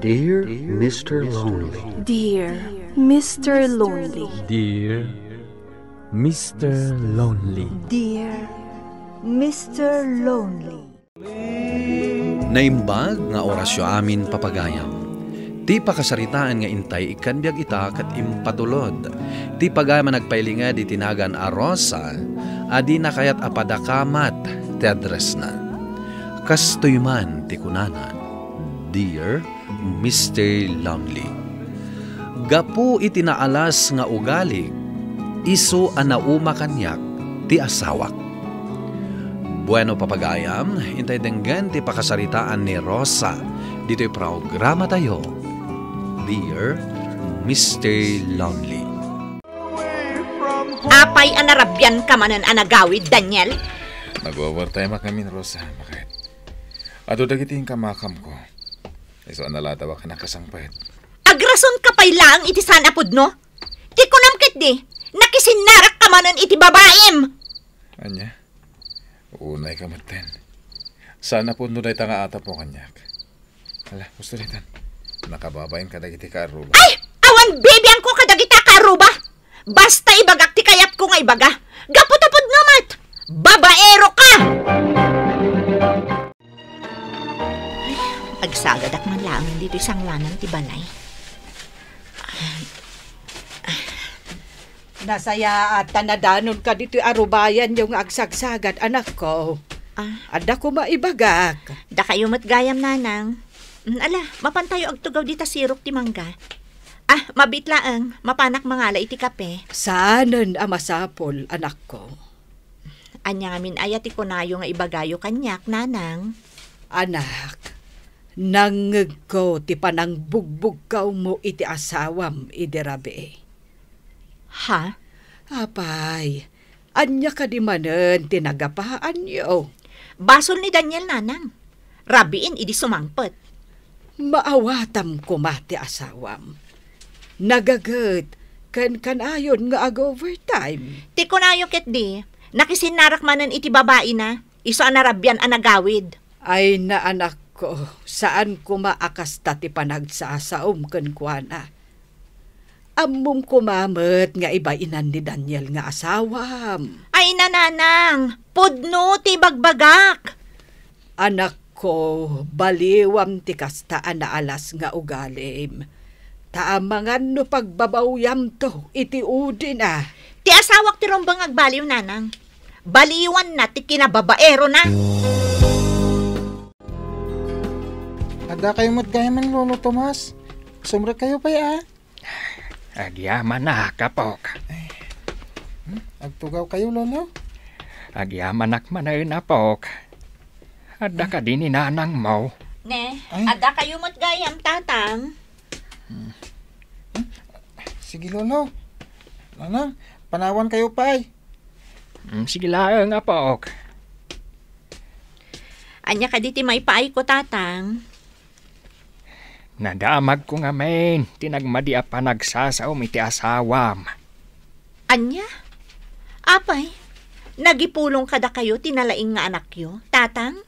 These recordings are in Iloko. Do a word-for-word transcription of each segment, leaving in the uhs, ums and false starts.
Dear Mister Lonely. Dear Mister Lonely. Dear Mister Lonely. Dear Mister Lonely. Naimbag nga orasyo amin, papagayam. Ti pakasaritaan nga intay ikkan biag ita ket impatulod ti pagayam a nagpailinged iti nagan a Rosa a dina kayat a padakamat ti addressna. Kastoy man ti kunana, Dear Mister Lonely. Gapu iti naalas nga ugalig, isu a nauma kaniak ti asawak. Bueno, papagayam, intay denggen ti pakasaritaan ni Rosa ditoy programatayo, Dear Mister Lonely. Apay a narabian ka manen a nagawid, Daniel? Nag-overtime a kamin, Rosa. Bakit? Adu dagiti inkamakamko. Isu a naladaw a kasangpet. Agrason ka pay laeng iti saan a pudno? Ti kunam ketdi, nakisinnarak ka manen iti babaim! Ania? Unay ka metten. Saan a pudno dayta nga atapmo kaniak. Ala, gusto daytan. Nakababain kadagiti kaarruba. Ay! Awan bibiangko kadagita kaarruba! Basta ibagak ti kayatko nga ibaga. Gapu ta pudno met! Babaero ka! Ay, agsagadak man laeng ditoy sanglanan ti balay. Nasayaat ta nadanonka ditoy arubayanyo nga agsagsagad, anakko. Ah. Adda koma ibagak. Dakayo met gayam, nanang. Mm, ala, mapantayo agtugaw dita sirok ti mangga. Ah, mabiit laeng, mapanak mangala iti kape. Saanen a masapul, anakko. Ania ngamin aya ti kunayo nga ibagayo kaniak, nanang? Anak, nangngegko ti panangbugbugkawmo iti asawam idi rabii. Ha? Apay, ania kadi manen ti nagapaanyo? Basol ni Daniel, nanang. Rabiin idi sumangpet. Maawatam koma ti asawam. Nagaget ken kanayon nga ag-overtime. Ti kunayo ketdi, nakisinnarak manen iti babaina, isu a narabian a nagawid. Ay, anakko, saan koma a kasta ti panagsasaom kenkuana. Ammom koma met nga ibainan ni Daniel nga asawam. Ay, nanang, pudno ti ibagbagak. Anakko, baliwam ti kasta a naalas nga ugalim. Ta amangan no pagbabawyamto iti udina. Ti asawak ti rumbeng agbaliw, nanang. Baliwanna ti kinababaerona. Adda kayo met gayam, Lolo Tomas. Sumrek kayo pay, a? Agyamanak, apok. Hmm? Agtugaw kayo, Lolo? Agyamanak manen, apok. Adda kadi ni nanangmo? Ne, ay. Adda kayo met gayam, tatang. Hmm. Hmm? Sige, Lolo. Nanang, panawan kayo pay. Hmm, sige laeng, apok. Ania kadi ti maipaayko, tatang? Nadamagko ngamin ti nagmadi a panagsasaom iti asawam. Ania? Apay, nagipulong kadakayo ti nalaing nga anakyo, tatang?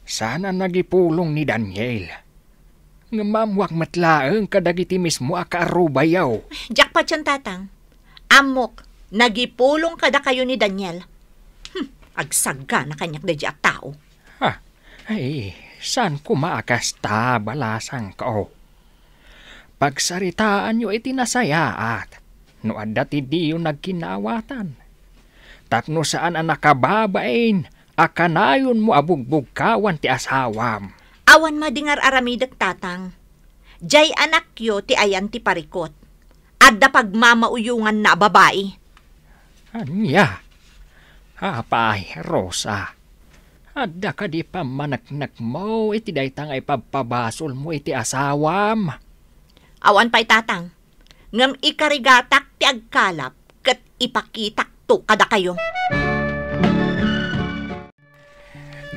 Saan a nagipulong ni Daniel. Ngem ammoak met laeng kadagiti mismo a kaarrubayo. Diak patien, tatang. Ammok, nagipulong kadakayo ni Daniel. Hmm, agsagana kaniak daydiay a tao. Ha? Ay, saan koma a kasta, balasangko. Pagsaritaanyo iti nasayaat no adda ti diyo nagkinnaawatan. Tapno saan a nakababain a kanayonmo a bugbugkawan ti asawam. Awan madi nga ar-aramidek, tatang. Diay anakyo ti ayan ti parikut. Adda pagmamauyonganna a babai. Ania? Apay, Rosa, adda kadi pammaneknekmo iti dayta nga ipabpabasolmo iti asawam? Awan pay, tatang. Ngem ikarigatak ti agkalap ket ipakitakto kadakayo.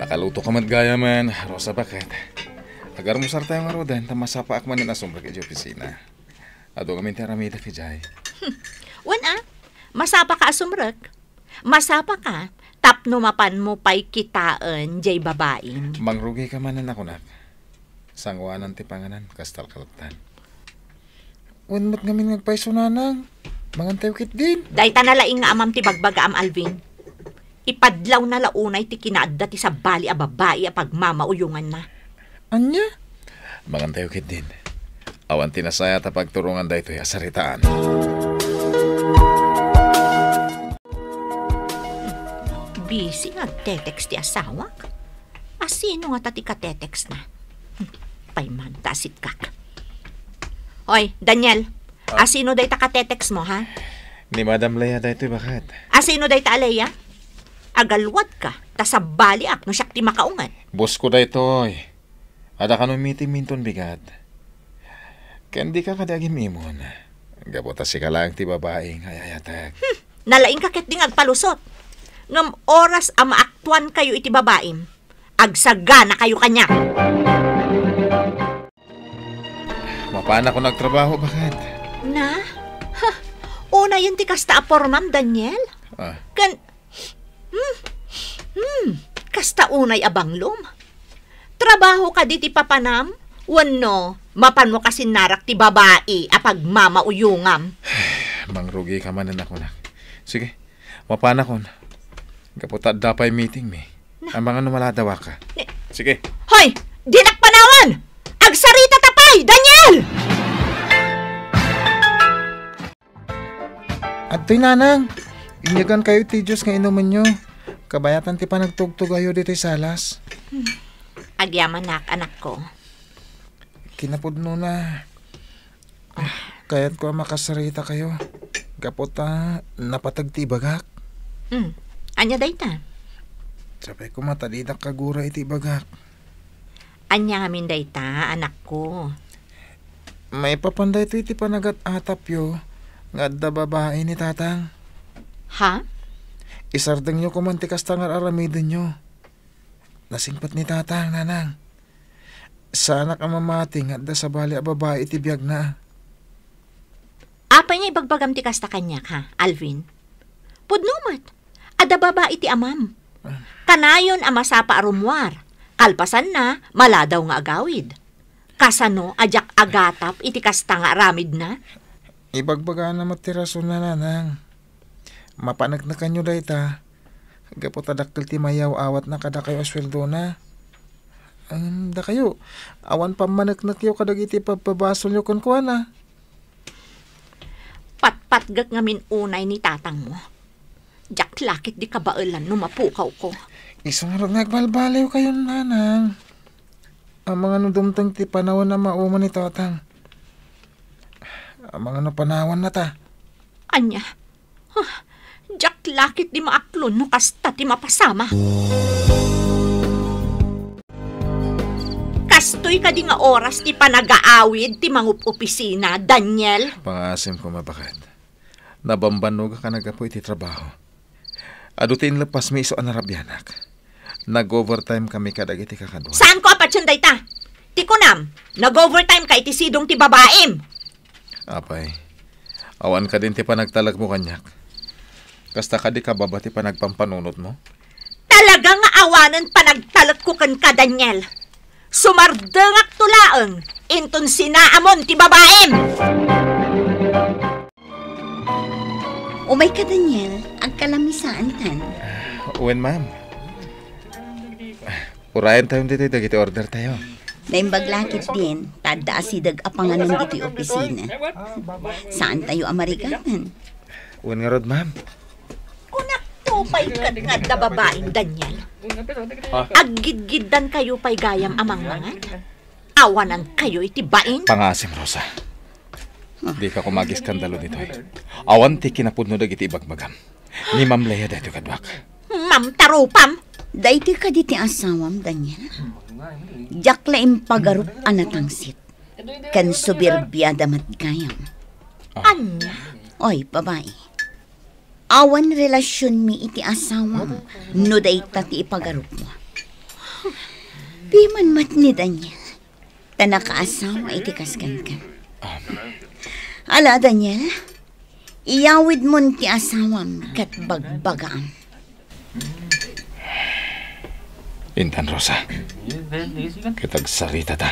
Nakaluto ka met gayamen, Rosa, baket. Agarmusar tayo ngaruden, ta masapaak manen a sumrek iti opisina. Adu ngamin ti aramidek idiay. Hmm. Wen a, masapa ka a sumrek. Masapa ka, tapno mapanmo pay kitaen diay babaim. Mangrugi ka manen a kunak. Sangoanan ti panganan, kas talkaltan. Wen met ngamin nga agpayso, nanang. Mangantayo ketdin. Dayta nalaing nga amam ti bagbagaam, Alvin. Ipadlawna la unay ti kinaadda ti sabali a babai a pagmamauyonganna. Ania? Mangantayo ketdin. Awan ti nasayaat a pagturongan daytoy a saritaan. Busy nga agte-text ti asawak. Asino ngata ti ka-text na? Hmm, paymanta a sitkak. Oy, Daniel, Ah. asino dayta ka-text mo, ha? Ni Madam Lea daytoy, baket. Asino dayta a Lea? Agalwad ka, ta sabaliak no siak ti makaunget. Boss ko daytoy. Adda kano meeting minton bigat. Ken dika kadi agim-imon. Gapu ta sika laeng ti babai nga ayayatek. Hmm, nalaingka ketdi nga agpalusot. Ngem oras a maaktuankayo iti babaim, agsaganakayo kaniak. Mapanakon agtrabaho, baket. Na? Ha? Unayen ti kasta a pormam, Daniel? Ah. Ken, hmm, hmm, kasta unay a banglom. Trabaho kadi ti papanam? Wenno, mapanmo kasinnarak ti babai a pagmamauyongam? Mangrugika manen a kunak. Sige, mapanakon. Gapu ta adda pay meeting mi. Na- Amangan no maladawaka. Ni- Sige. Hoy! Dinak panawan! Agsarita ta pay, Daniel! Adtoy, nanang. Inyagankayo iti juice nga inumenyo. Kabayatan ti panagtugtugayo ditoy salas. Agyamanak, anakko. Kinapudnona, kayatko a makasarita kayo. Gapu ta napateg ti ibagak. Hmm. Ania dayta? Sapay koma ta didak kagura iti ibagak. Ania ngamin dayta, anakko? Maipapan daytoy ti panagat-atapyo nga adda babai ni Tatang. Ha? Isardengyo koman ti kasta nga ar-aramidenyo. Nasingpet ni Tatang, nanang. Saanak a mamati nga adda sabali a babai iti biagna. Apay nga ibagbagam ti kasta kaniak, ha, Alvin? Pudno met. Adda babai ti amam. Ah. Kanayon a masapa a rummuar. Kalpasanna, maladaw nga agawid. Kasano a diak agatap iti kasta nga aramidna? Ibagbagana met ti rasonna, nanang. Mapaneknekanyo dayta, gapu ta dakkel ti mayaw-awatna kadakayo a sueldona. Ngem dakayo, awan pammaneknekyo kadagiti pabpabasolyo kenkuana. Patpatgek ngamin unay ni tatangmo. Diak la ketdi kabaelan no mapukawko. Isu ngarud nga agbalbaliwkayon, nanang. Amangan no dumteng ti panawen a mauma ni tatang. Amangan no panawanna ta. Ania? Huh, diak la ketdi maaklon no kasta ti mapasama. Kastoy kadi nga oras ti panagaawid ti mangup-opisina, Daniel? Pangaasim koma, baket. Nabambannogak a naggapu iti trabaho. Adu ti inleppasmi isu a narabianak. Nag-overtime kami kadagiti kakadua. Saanko a patien dayta? Ti kunam, nag-overtime ka iti sidong ti babaim. Apay, awan kadin ti panagtalekmo kaniak? Kasta kadi kababa ti panagpampanunotmo? Talaga nga awanen panagtalekko kenka, Daniel. Sumardengakto laeng inton sinaamon ti babaim. Umayka, Daniel. Agkalamisaantan. Wen, ma'am. Urayen tayo ditoy dagiti order tayo. Naimbag la ketdin, ta adda asideg a panganan ditoy opisina. Saan tayo a marigaman? Wen ngarud, ma'am. Kunakto pay ket nga adda babain, Daniel. Ah. Aggidgiddan kayo pay gayam a mangmangan? Awanan kayo iti bain? Pangaasim, Rosa. Dika koma agiskandalo ditoy. Awan ti kinapudno dagiti ibagbagam. Ni Ma'am Lea daytoy kaduak. Ma'am, tarupam! Daytoy kadi ti asawam, Daniel? Diak la impagarup a natangsit. Ken suberbiada met gayam. Ah. Ania? Oy, babai. Awan relasionmi iti asawam no dayta ti ipagarupmo. Piman met ni Daniel, ta nakaasawa iti kaskenka. Um. Ala, Daniel, iyawidmon ti asawam ket bagbagaam. Intan, Rosa. Ket agsarita ta.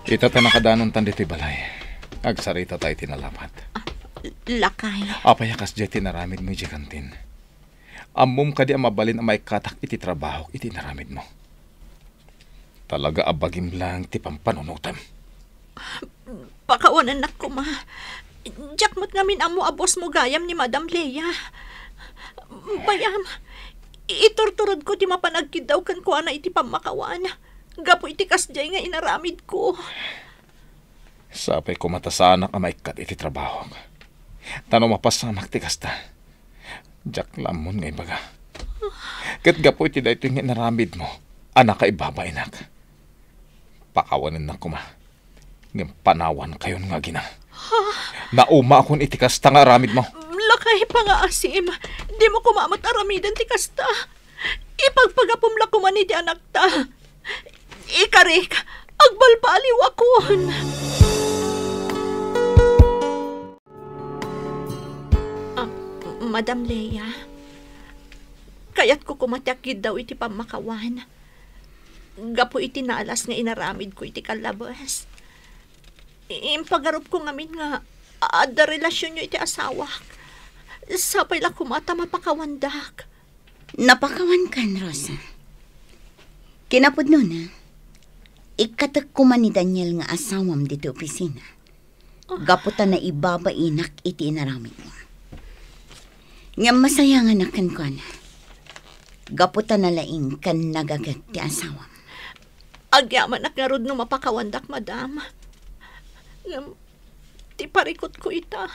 Ita ta nakadanontan ditoy balay. Agsarita ta iti nalapat. Ah, lakay. Apay a kasdiay ti inaramidmo idiay kantin? Ammom kadi a mabalin a maikkatak iti trabahok iti inaramidmo? Talaga a bagim laeng ti pampanunotem. Pakawanennak koma. Diak met ngamin ammo a boss mo gayam ni Madam Lea. Bayam, iturturodko ti mapan agkiddaw kenkuana iti pammakawan gapu iti kasdiay nga inaramidko. Sapay koma ta saanak a maikkat iti trabahok. Ta no mapasamak ti kasta, diak la ammon nga ibaga. Ket gapu iti daytoy nga inaramidmo a nakaibabainak, pakawanennak koma. Ngem panawankayon nga agina. Ha? Naumaakon iti kasta nga aramidmo. Lakay, pangaasim. Dimo koma met aramiden ti kasta. Ipagpagapom la koman iti anakta. Ikarik, agbalbaliwakon. Ah, Madam Lea, kayatko koma ti agkiddaw iti pammakawan gapu iti nalas nga inaramidko iti kallabes. Impagarupko ngamin nga adda relasionyo iti asawak. Sapay la koma ta mapakawandak. Napakawankan, Rosa. Kinapudnona, ikkatek koma ni Daniel nga asawam ditoy opisina. Gapu ta naibabainak iti inaramidmo. Ngem masayanganak kenkuana. Gapu ta nalaing ken nagaget ti asawam. Agyamanak ngarud no mapakawandak, madam. Ngem ti parikutko ita,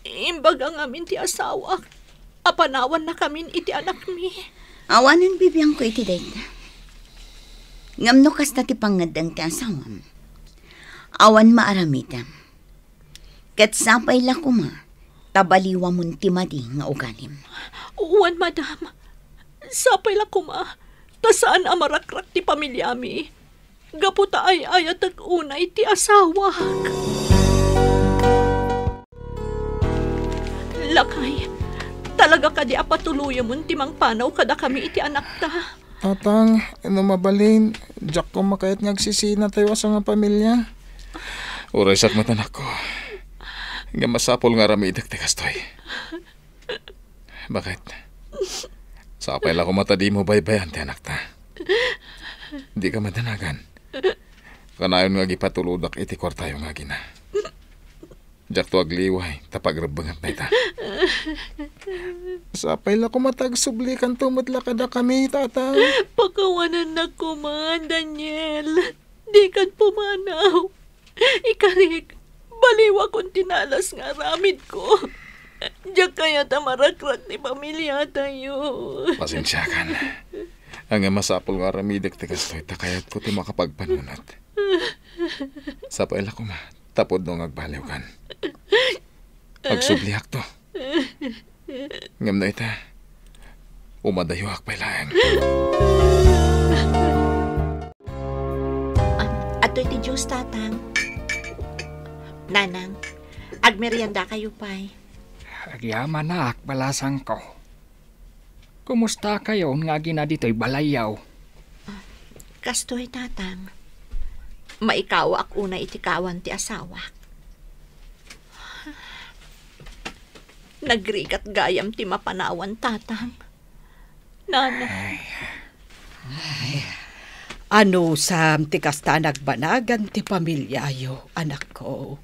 imbaga ngamin ti asawak a panawannakamin iti anakmi. Awanen bibiangko iti dayta. Ngem no kasta ti pangngeddeng ti asawam, awan maaramidem. Ket sapay la koma ta baliwamon ti madi nga ugalim. Wen, madam. Sapay la koma ta saan a marakrak ti pamiliami gapu ta ay-ayatek unay ti asawak. Lakay, talaga kadi a patuloyemon ti mangpanaw kadakami iti anakta? Tatang, no mabalin, diak koma kayat nga agsisinatayo a sangapamilia. Uray sakmet, anakko. Ngem masapul nga aramidek ti kastoy. Baket? Sapay la koma ta dimo baybay-an ti anakta. Dika madanagan. Kanayon nga agipatulodak iti kuartayo nga agina. Diakto agliway ta pagrebbengat dayta. Sapay la koma ta agsublikanto met la kadakami, Tatang. Pakawanennak koma, Daniel. Dikan pumanaw. Ikarik, baliwakon ti nalas nga aramidko. Diak kayat a marakrak ti pamiliatayo. Pasensiakan. Ngem masapul nga aramidek ti kastoy ta kayatko ti makapagpanunot. Sapay la koma, ta pudno nga agbaliwkan. Agsubliakto. Ngem no ita, umadayoak pay laeng. Ah, adtoy ti juice, Tatang. Nanang, agmeriendakayo pay. Agyamanak, balasangko. Kumustakayon nga agina ditoy balayyo? Kastoy, Tatang. Maikawaak unay iti kawan ti asawak. Nagrigat gayam ti mapanawan, Tatang. Nanang. Ay. Ay. Anusam ti kasta a nagbanagan ti pamiliayo, anakko.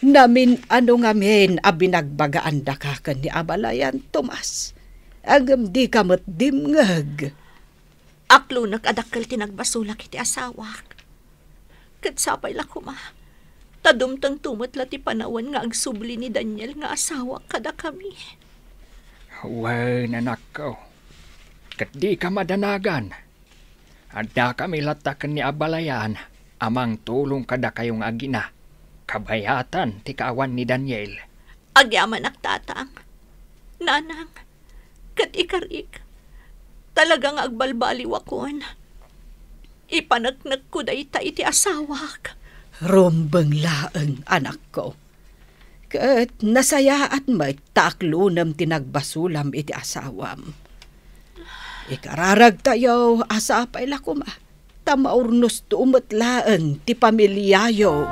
Namin-ano ngamin a binagbagaandaka ken ni abalayan, Tomas. Ngem dika met dimngeg. Aklonek a dakkel ti nagbasolak iti asawak. Ket sapay la koma, ta dumtengto met la ti panawen nga agsubli ni Daniel nga asawak kadakami. Wen, anakko, ket dika madanagan. Addakami latta ken ni abalayan a mangtulong kadakayo nga agina, kabayatan ti kaawan ni Daniel. Agyamanak, Tatang. Nanang, ket ikarik, talaga nga agbalbaliwakon. Ipaneknekko dayta iti asawak. Rumbeng laeng, anakko. Ket nasayaat met ta aklonem ti nagbasolam iti asawam. Ikararagtayo a sapay la koma ta maurnosto met laeng ti pamiliayo.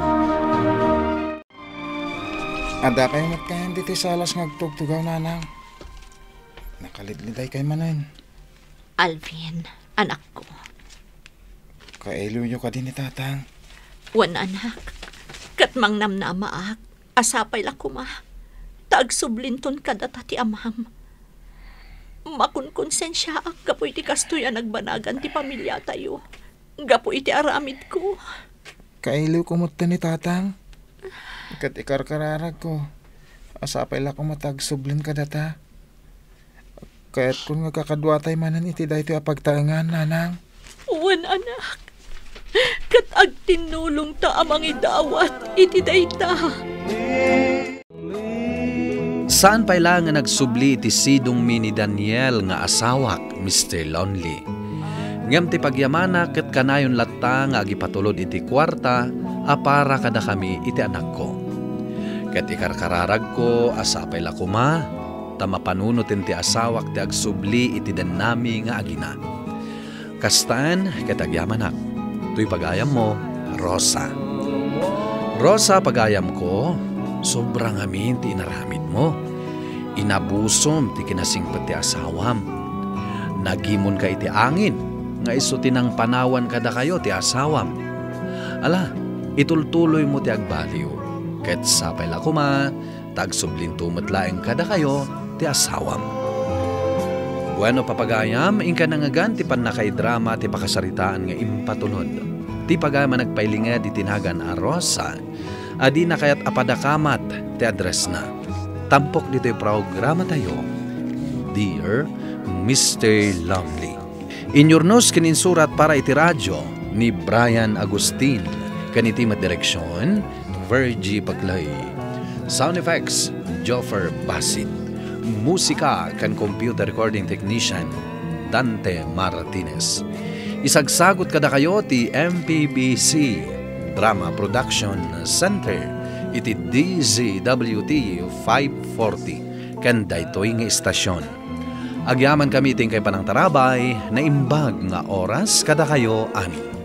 Adda pay met kayan ditoy salas nga agtugtugaw, nanang? Nakalidliday kay manen. Alvin, anakko. Kailiwyo kadi ni tatang? Wen, anak. Ket mangnamnamaak a sapay la koma ta agsublinton kadata ti amam. Makonkonsensiaak gapu iti kastoy a nagbanagan ti pamiliatayo gapu iti aramidko. Kailiwko met ni tatang. Ket ikarkararagko a sapay la koma ta agsublin kadata. Kayatkon nga kakaduatay manen iti daytoy a pagtaengan, nanang. Wen, anak. Ket agtinnulongta a mangidawat iti dayta. Saan pay laeng nga nagsubli iti sidongmi ni Daniel nga asawak, Mister Lonely. Ngem ti pagyamanak ket kanayon latta nga agipatulod iti kuarta a para kadakami iti anakko. Ket ikarkararagko a sapay la koma ta mapanunoten ti asawak ti agsubli iti dennami nga agina. Kastaen ket agyamanak. Toy pagayammo, Rosa. Rosa, pagayamko, sobra ngamin ti inaramidmo. Inabusom ti kinasingpet ti asawam. Nagimonka iti angin, nga isu ti nangpanawan kadakayo ti asawam. Ala, itultuloymo ti agbaliw, ket sapay la koma ta agsublinto met laeng kadakayo ti asawam. Bueno, papagayam, inka nangngegan ti pannakaidrama ti pakasaritaan nga impatulod. Ti pagayam a nagpailinged iti nagan a Rosa, a dina kayat a padakamat ti addressna. Tampok ditoy programatayo, Dear Mister Lonely. Inyurnos ken insurat para iti radio ni Brian Agustin, ken iti met direksion, Virgie Bagley. Sound effects, Joffer Basit. Musika ken computer recording technician, Dante Martinez. Isagsagut kadakayo ti M P B C Drama Production Center iti D Z W T five forty ken daytoy nga istasion. Agyamankami iti inkay panangtarabay, naimbag nga oras kadakayo amin.